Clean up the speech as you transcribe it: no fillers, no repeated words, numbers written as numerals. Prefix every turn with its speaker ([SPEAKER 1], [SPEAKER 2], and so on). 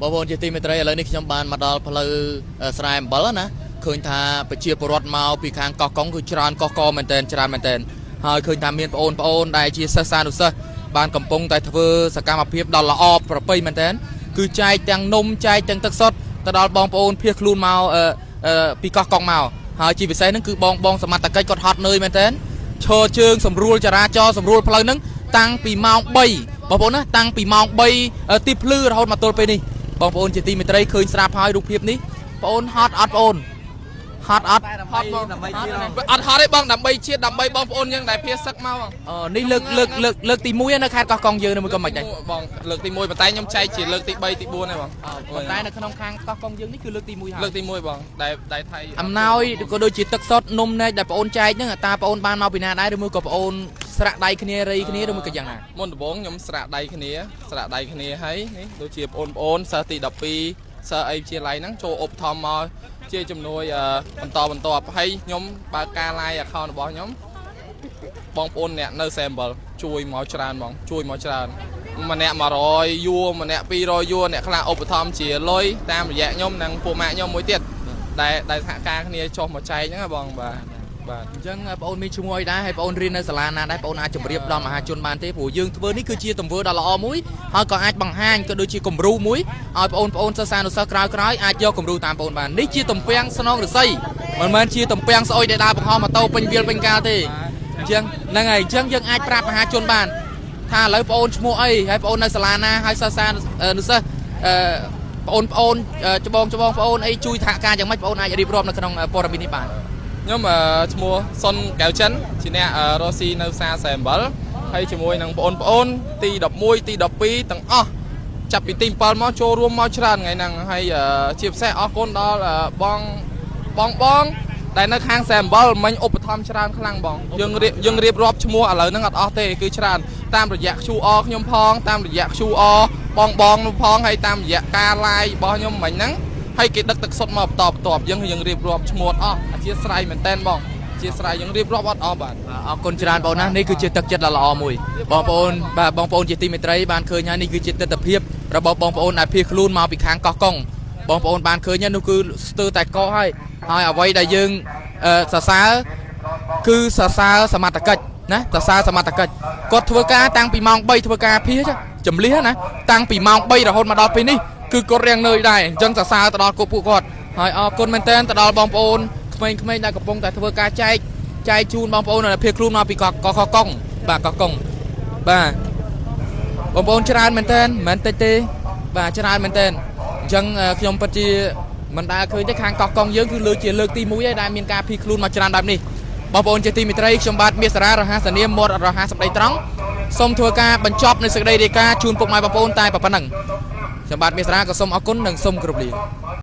[SPEAKER 1] បងប្អូនជាទីមេត្រីឥឡូវនេះខ្ញុំបានមកដល់ផ្លូវស្រែអំបិលណាឃើញថាប្រជាពលរដ្ឋមកពីខាងកោះកុងគឺច្រើនកោះកមែនតែនច្រើនមែនតែនហើយឃើញថាមានបងប្អូនដែលជាសិស្សានុសិស្សបានកំពុងតែធ្វើសកម្មភាពដ៏ល្អប្រពៃមែនតែនគឺចែកទាំងនំចែកទាំងទឹកសុទ្ធទៅដល់បងប្អូនភៀសខ្លួនមកអឺអឺពីកោះកុងមកហើយជាពិសេសហ្នឹងគឺបងបងសមត្ថកិច្ចគាត់ហត់នឿយមែនតែនឈរជើងសម្រួលចរាចរណ៍សម្រួលផ្លូវហ្នឹងតាំងពីម៉ោង3បងប្អូនណាតាំងពីម៉ោង3ទីភ្លឺរហូតមកទល់ពេលនេះ បងប្អូនជាទីមេត្រីឃើញស្រាប់ហើយរូបភាពនេះបងអូនហត់អត់បងអូនហត់អត់
[SPEAKER 2] ហត់បង
[SPEAKER 3] ដើម្បីជាតិ
[SPEAKER 2] អត់ហត់ទេបងដើម្បីជាតិដើម្បីបងប្អូនយើងដែលភៀសសឹកមកបង
[SPEAKER 1] អនេះលើកលើកលើកលើកទី1នៅខេត្តកោះកុងយើងនៅមួយក៏មិនដែរ
[SPEAKER 2] បងលើកទី1ប៉ុន្តែខ្ញុំចែកជាលើកទី3ទី4ហើយបង
[SPEAKER 1] ប៉ុន្តែនៅក្នុងខាងកោះកុងយើងនេះគឺលើកទី1ហើយ
[SPEAKER 2] លើកទី1បងដែលដែលថៃ
[SPEAKER 1] អំណោយក៏ដូចជាទឹកសុទ្ធនំនែកដែលបងអូនចែកហ្នឹងតាបងអូនបានមកពីណាដែរឬមួយក៏បងអូនស្រាក់ដៃគ្នារៃគ្នាឬមួយក៏យ៉ាងណា
[SPEAKER 2] មុនដំបូងខ្ញុំស្រាក់ដៃគ្នាស្រាក់ដៃគ្នាហើយនេះដូចជាបងប្អូនសិស្សទី12សិស្សអីវិទ្យាល័យហ្នឹងចូលឧបត្ថម្ភមកជាជំនួយបន្តបន្ទាប់ហើយខ្ញុំបើកការ live account របស់ខ្ញុំបងប្អូនអ្នកនៅសែមបលជួយមកច្រើនបងជួយមកច្រើនម្នាក់100យួរម្នាក់200យួរអ្នកខ្លះឧបត្ថម្ភជាលុយតាមរយៈខ្ញុំនិងពួកម៉ាក់ខ្ញុំមួយទៀតដែលដែលសហការគ្នាចុះមកចែកហ្នឹងណាបងបាទបាទ
[SPEAKER 1] អញ្ចឹងបងអូនមានឈ្មោះអីដែរហើយបងអូនរៀននៅសាលាណាដែរបងអូនអាចជម្រាបដល់មហាជនបានទេព្រោះយើងធ្វើនេះគឺជាទង្វើដ៏ល្អមួយហើយក៏អាចបង្ហាញក៏ដូចជាគំរូមួយឲ្យបងប្អូនសិស្សានុសិស្សក្រោយៗអាចយកគំរូតាមបងអូនបាននេះជាទំពាំងស្នងឫស្សីមិនមែនជាទំពាំងស្អុយដែលដើរបង្ហោះម៉ូតូពេញវាលពេញកាលទេអញ្ចឹងហ្នឹងហើយអញ្ចឹងយើងអាចប្រាប់មហាជនបានថាឥឡូវបងអូនឈ្មោះអីហើយបងអូននៅសាលាណាហើយសិស្សានុសិស្សអឺបងប្អូនច្បងច្បងបងអូនអីជួយសហការយ៉ាងម៉េចបងអូនអាចរៀបរាប់នៅក្នុងព័ត៌មាននេះបាន
[SPEAKER 2] ខ្ញុំឈ្មោះសុនកែវចិនជាអ្នករស់ស៊ីនៅផ្សារសែអំបិលហើយជាមួយនឹងបងប្អូនទី11ទី12ទាំងអស់ចាប់ពីទី7មកចូលរួមមកច្រើនថ្ងៃហ្នឹងហើយជាពិសេសអរគុណដល់បងបងបងដែលនៅខាងសែអំបិលមិញឧបត្ថម្ភច្រើនខ្លាំងបងយើងរៀបយើងរៀបរាប់ឈ្មោះឥឡូវហ្នឹងអត់អស់ទេគឺច្រើនតាមរយៈ QR ខ្ញុំផងតាមរយៈ QR បងបងនោះផងហើយតាមរយៈការ live របស់ខ្ញុំមិញហ្នឹងហើយគេដឹកទឹកសុទ្ធមកបន្តបន្ទាប់យើងយើងរៀបរាប់ឈ្មោះអស់អធិស្ឋានមែនតែនបងអធិស្ឋានយើងរៀបរាប់អត់អស់បាទ
[SPEAKER 1] អរគុណច្រើនបងណានេះគឺជាទឹកចិត្តដ៏ល្អមួយបងប្អូនបាទបងប្អូនជាទីមេត្រីបានឃើញហើយនេះគឺជាទស្សនភាពរបស់បងប្អូនដែលភៀសខ្លួនមកពីខាងកោះកុងបងប្អូនបានឃើញហើយនោះគឺស្ទើរតែកោះហើយហើយអ្វីដែលយើងសរសើរគឺសរសើរសមត្ថកិច្ចណាសរសើរសមត្ថកិច្ចគាត់ធ្វើការតាំងពីម៉ោង3ធ្វើការភៀសចំលៀសណាតាំងពីម៉ោង3រហូតមកដល់ពេលនេះគឺគាត់រៀងនឿយដែរអញ្ចឹងសរសើរទៅដល់ពួកគាត់ហើយអរគុណមែនទែនទៅដល់បងប្អូនក្មេងៗដែលកំពុងតែធ្វើការចែក ចែកជូនបងប្អូនដែលភៀសខ្លួនមកពីកោះកោះកុងបាទកោះកុងបាទបងប្អូនច្រើនមែនតើមិនមែនតិចទេបាទច្រើនមែនតើអញ្ចឹងខ្ញុំពិតជាមិនដែលឃើញទេខាងកោះកុងយើងគឺលើកជាលើកទី1ហើយដែលមានការភៀសខ្លួនមកច្រើនបែបនេះបងប្អូនជាទីមេត្រីខ្ញុំបាទមាសសារ៉ារហសនាមមាត់រហសម្ដីត្រង់សូមធ្វើការបញ្ចប់នៅសេចក្តីរាយការណ៍ជូនពុកម៉ែបងប្អូនតែប៉ុណ្្នឹងខ្ញុំបាទមាសសារ៉ាក៏សូមអរគុណនិងសូមគោរពលា។